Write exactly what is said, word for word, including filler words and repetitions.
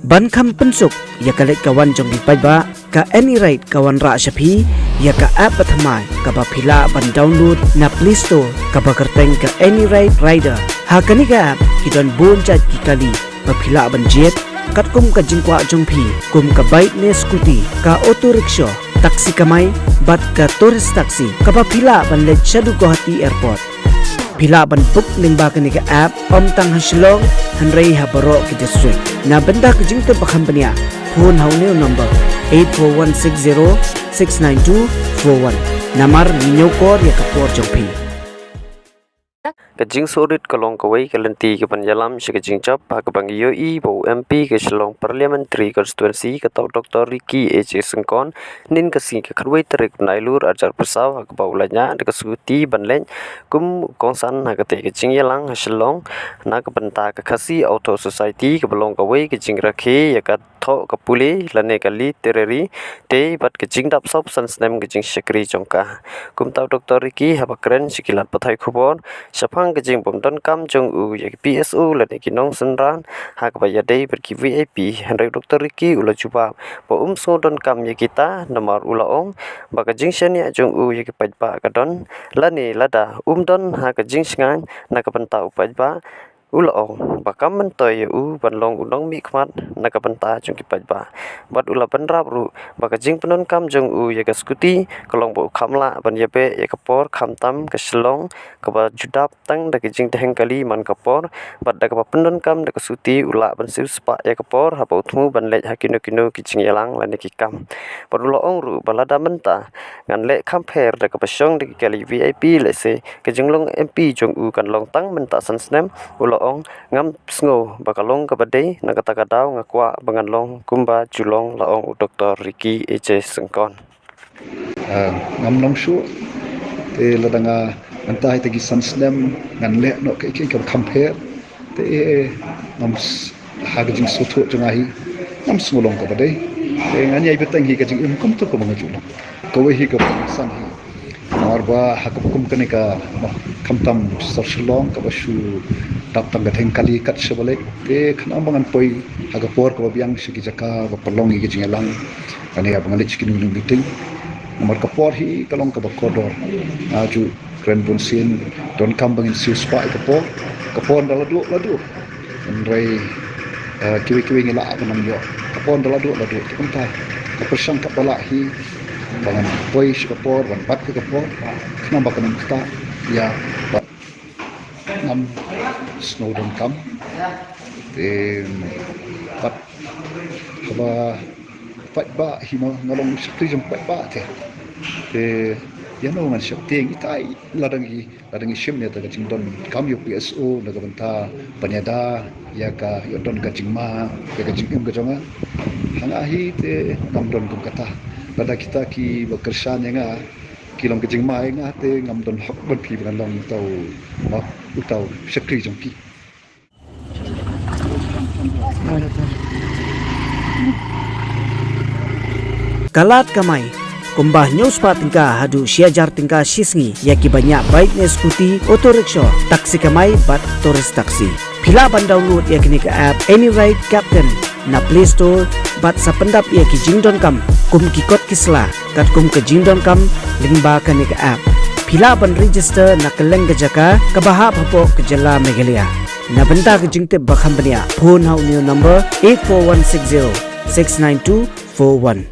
Ban kham pynsuk ïa ka leit ka wan jong ki paidbah, ka AnyRide ka wanrah sha phi ïa ka app bathymmai kaba phi lah ban download na Play Store kaba kyrteng ka AnyRide Rider. Ha kane ka app ki don bun jait ki kali ba phi lah ban jied katkum ka jingkwah jong phi, kum ka bike ne scooty, ka auto rickshaw, taxi kamai bad ka tourist taxi kaba phi lah ban leit shaduh Guwahati Airport. Phi lah ban book lyngba kane ka app ym tang ha Shillong hynrei ha baroh ki district. Na bynta ka jingtip ba kham bniah, phone ha une u number eight four one six zero six nine two four one. Namar ngi ñiewkor ïa ka por jong phi. Ka jingsngewrit ka long kawei ka lynti kaban ïalam sha ka jingjop ha kaba ngi ïohi ba u MP ka Shillong Parliamentary Constituency, ka tau Doctor Ricky H A Syngkon, hynnin ka sngi ka khatwei tarik Nailur arhajar arphew saw, ha kaba u la ñiah da ka scooty ban leit kum u kongsan ha katei ka jingïalang ha Shillong na ka bynta ka Khasi Auto Society, kaba long kawei ka jingrakhe ïa ka thoh ka pule lane ka literary day bad ka jingdap sawphew san snem ka jingshakri jong ka. Kumta u Doctor Ricky haba kren sha ki lad pathai khubor shaphang ka jingbym donkam jong u ïa ki P S O lane ki nongsynran ha kaba ïadei bad ki V I P, hynrei u Doctor Ricky u la jubab ba um sngew donkam ïa kita, namar u la ong ba ka jingshaniah jong u ïa ki paidbah ka don, lane lada um don ha ka jingshngaiñ na ka bynta u paidbah, u la ong ba kam myntoi ïa u ban long u nongmihkhmat na ka bynta jong ki paidbah. Bad u la bynrap ruh ba ka jingpyndonkam jong u ïa ka scooty ka long ba u kham lah ban ïabeh ïa ka por, khamtam ka Shillong kaba ju dap tang da ka jingdheng kali man ka por, bad da kaba pyndonkam da ka scooty u lah ban siewspah ïa ka por haba u thmu ban leit ha kino kino ki jingïalang lane ki kam. Bad u la ong ruh ba lada mynta ngan leh kham pher da kaba shong da ki kali V I P, lehse ka jinglong MP jong u kan long tang mynta san snem, u la ong, ngam sngew ba ka long kaba dei, na kata ka daw nga kwah ba ngan long kumba ju long, la ong u Doctor Ricky H A Syngkon. Ah, ngam long shuh, te lada nga mynta ïa ki san snem ngan leh noh kaei kaei kaba kham pher, te ngam s-, ha ka jingsngewthuh jong nga hi ngam sngew long kaba dei. Te ngan ïai bteng hi ka jingim kumta kaba nga ju long. Kawei hi kaba san hi. Namar ba ha ka kum kane ka, noh, khamtam sor Shillong kaba shu dap tang ka dheng kali kat shaba leit, te khnang ba ngan poi ha ka por kaba biang sha ki jaka ba pynlong ïa ki jingïalang, lane ba ngan leit sha kino kino meeting. Namar ka por hi ka long kaba kordor. Nga ju kren bunsien, donkam ba ngin siewspah ïa ka por. Ka por ynda la duh la duh. Hynrei, eh, kiwei kiwei ngi lah ban ym ïoh. Ka por ynda la duh la duh. Te kumta ka pyrshang katba lah hi ba ngan poi sha ka por, ban bat ïa ka por, khnang ba kan ym ktah ïa, ba ngam sngew donkam. Te pat haba paidbah hi, ma nga long shakri jong paidbah te. Te ïa no ngan shakri, ngi tai, lada ngi, lada ngi shim ïa ka jingdonkam ïa u P S O na ka bynta ban ïada ïa ka, ïa don ka jingma ïa ka jingim ka jong nga. Ha nga hi te ngam don kum kata. Lada kita kiba kyrshan ïa nga ki long ka jingma ïa nga, te ngam don hok ban phi ban long uta u, ma, uta u shakri jong ki. Ka lad kamai kumba hynñiew spah tyngka haduh shi hajar tyngka shi sngi ïa kiba ñiah bike ne scooty, auto rickshaw, taxi kamai bad tourist taxi. Phi lah ban download ïa kane ka app AnyRide Captain na Play Store bad sa pyndap ïa ki jingdonkam kum ki kot ki sla katkum ka jingdonkam lyngba kane ka app. Phi lah ban register na kylleng ka jaka kaba hap hapoh ka jylla Meghalaya. Na bynta ka jingtip ba kham bniah, phone ha une u number eight four one six zero six nine two four one.